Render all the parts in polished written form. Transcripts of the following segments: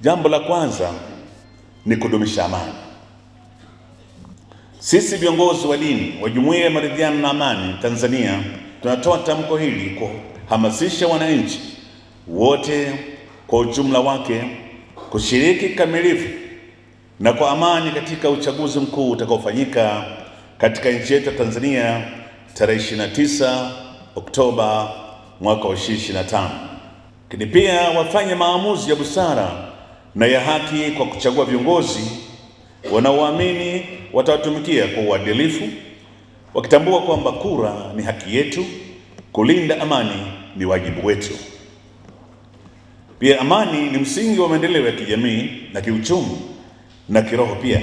Jambo la kwanza ni kudumisha amani. Sisi viongozi wa dini wa Jumuiya ya Maridhiano na Amani Tanzania tunatoa tamko hili kuhamasisha wananchi wote kwa ujumla wake kushiriki kamilifu na kwa amani katika uchaguzi mkuu utakaofanyika katika nchi yetu ya Tanzania tarehe 29 Oktoba mwaka wa 2025. Lakini pia wafanye maamuzi ya busara na ya haki kwa kuchagua viongozi wanaoamini watawatumikia kwa uadilifu, wakitambua kwamba kura ni haki yetu, kulinda amani ni wajibu wetu. Pia amani ni msingi wa maendeleo ya kijamii na kiuchumi na kiroho pia.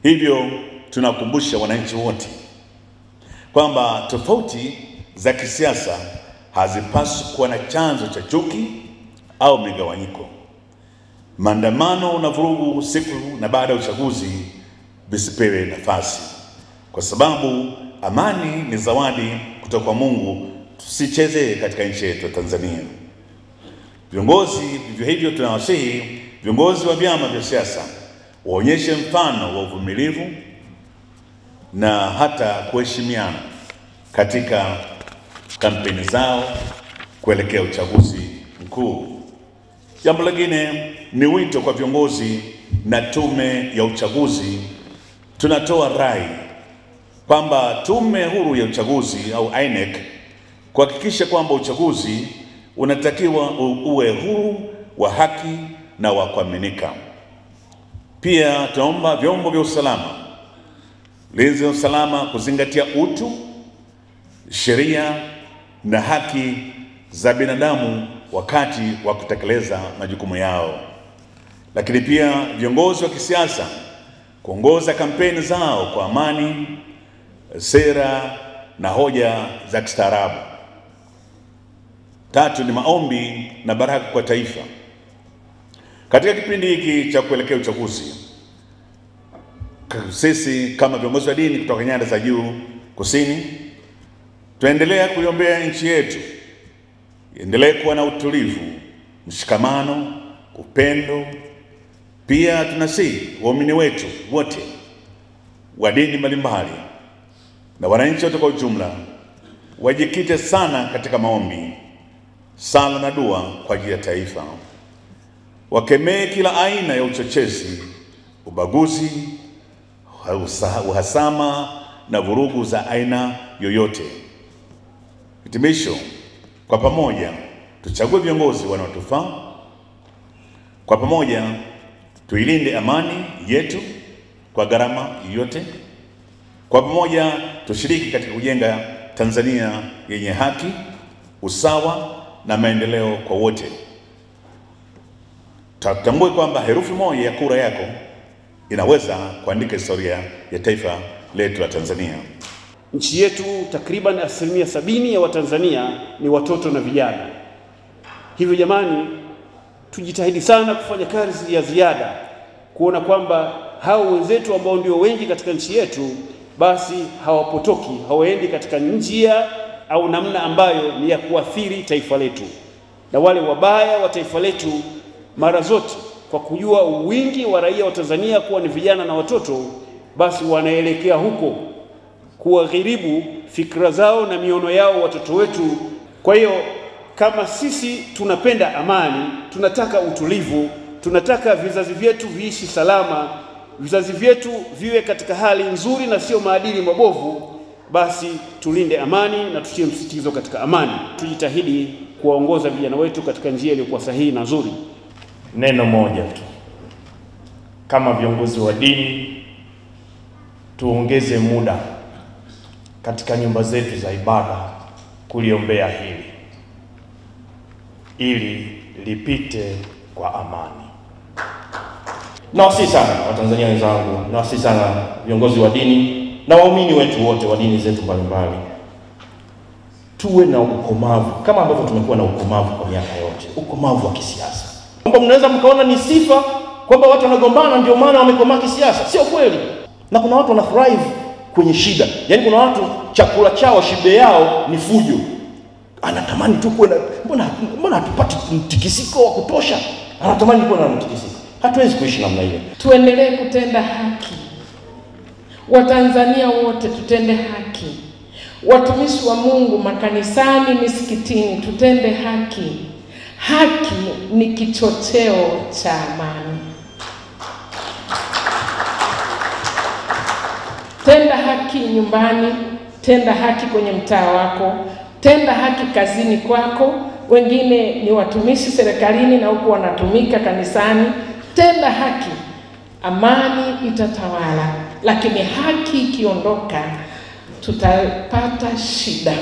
Hivyo tunakumbusha wananchi wote kwamba tofauti za kisiasa hazipaswi kuwa na chanzo cha chuki au migawanyiko. Maandamano na vurugu siku na baada ya uchaguzi visipewe nafasi, kwa sababu amani ni zawadi kutoka kwa Mungu. Tusicheze katika nchi yetu ya Tanzania. Viongozi vivyo hivyo, tunawasihi viongozi wa vyama vya siasa waonyeshe mfano wa uvumilivu na hata kuheshimiana katika kampeni zao kuelekea uchaguzi mkuu. Jambo lingine ni wito kwa viongozi na tume ya uchaguzi. Tunatoa rai kwamba Tume Huru ya Uchaguzi au INEC kuhakikisha kwamba uchaguzi unatakiwa uwe huru, wa haki na wa kuaminika. Pia tunaomba vyombo vya usalama, linzi ya usalama kuzingatia utu, sheria na haki za binadamu wakati wa kutekeleza majukumu yao. Lakini pia viongozi wa kisiasa kuongoza kampeni zao kwa amani, sera na hoja za kistaarabu. Tatu ni maombi na baraka kwa taifa. Katika kipindi hiki cha kuelekea uchaguzi, sisi kama viongozi wa dini kutoka nyanda za juu kusini tuendelea kuiombea nchi yetu iendelee kuwa na utulivu, mshikamano, upendo. Pia tunasihi waumini wetu wote wa dini mbalimbali na wananchi wote kwa ujumla wajikite sana katika maombi, sala na dua kwa ajili ya taifa. Wakemee kila aina ya uchochezi, ubaguzi, uhasama na vurugu za aina yoyote. Hitimisho, kwa pamoja tuchague viongozi wanaotufaa. Kwa pamoja tuilinde amani yetu kwa gharama yoyote. Kwa pamoja tushiriki katika kujenga Tanzania yenye haki, usawa na maendeleo kwa wote. Tutambue kwamba herufi moja ya kura yako inaweza kuandika historia ya taifa letu la Tanzania. Nchi yetu takriban 70% ya Watanzania ni watoto na vijana. Hivyo jamani, tujitahidi sana kufanya kazi ya ziada kuona kwamba hao wenzetu ambao ndio wengi katika nchi yetu basi hawapotoki, hawaendi katika njia au namna ambayo ni ya kuathiri taifa letu. Na wale wabaya wa taifa letu mara zote, kwa kujua wingi wa raia wa Tanzania kuwa ni vijana na watoto, basi wanaelekea huko kuwagharibu fikra zao na miono yao watoto wetu. Kwa hiyo kama sisi tunapenda amani, tunataka utulivu, tunataka vizazi vyetu viishi salama, vizazi vyetu viwe katika hali nzuri na sio maadili mabovu, basi tulinde amani na tutie msisitizo katika amani. Tujitahidi kuwaongoza vijana wetu katika njia iliyokuwa sahihi na nzuri. Neno moja tu, kama viongozi wa dini tuongeze muda katika nyumba zetu za ibada kuliombea hili ili lipite kwa amani. Nawasihi sana Watanzania wenzangu, nawasihi sana viongozi wa dini na waumini wetu wote wa dini zetu mbalimbali, tuwe na ukomavu kama ambavyo tumekuwa na ukomavu kwa miaka yote, ukomavu wa kisiasa. Kwamba mnaweza mkaona ni sifa kwamba watu wanagombana ndio maana wamekomaa kisiasa, sio kweli. Na kuna watu wana thrive kwenye shida. Yaani kuna watu chakula chao, shibe yao ni fujo. Anatamani tu kuwe na, mbona hatupati mtikisiko wa kutosha? anatamani kuwa na mtikisiko. Hatuwezi kuishi namna hiyo. Tuendelee kutenda haki. Watanzania wote tutende haki. Watumishi wa Mungu makanisani, misikitini, tutende haki. Haki ni kichocheo cha amani. Tenda haki nyumbani, tenda haki kwenye mtaa wako, tenda haki kazini kwako. Wengine ni watumishi serikalini na huku wanatumika kanisani. Tenda haki, amani itatawala. Lakini haki ikiondoka, tutapata shida.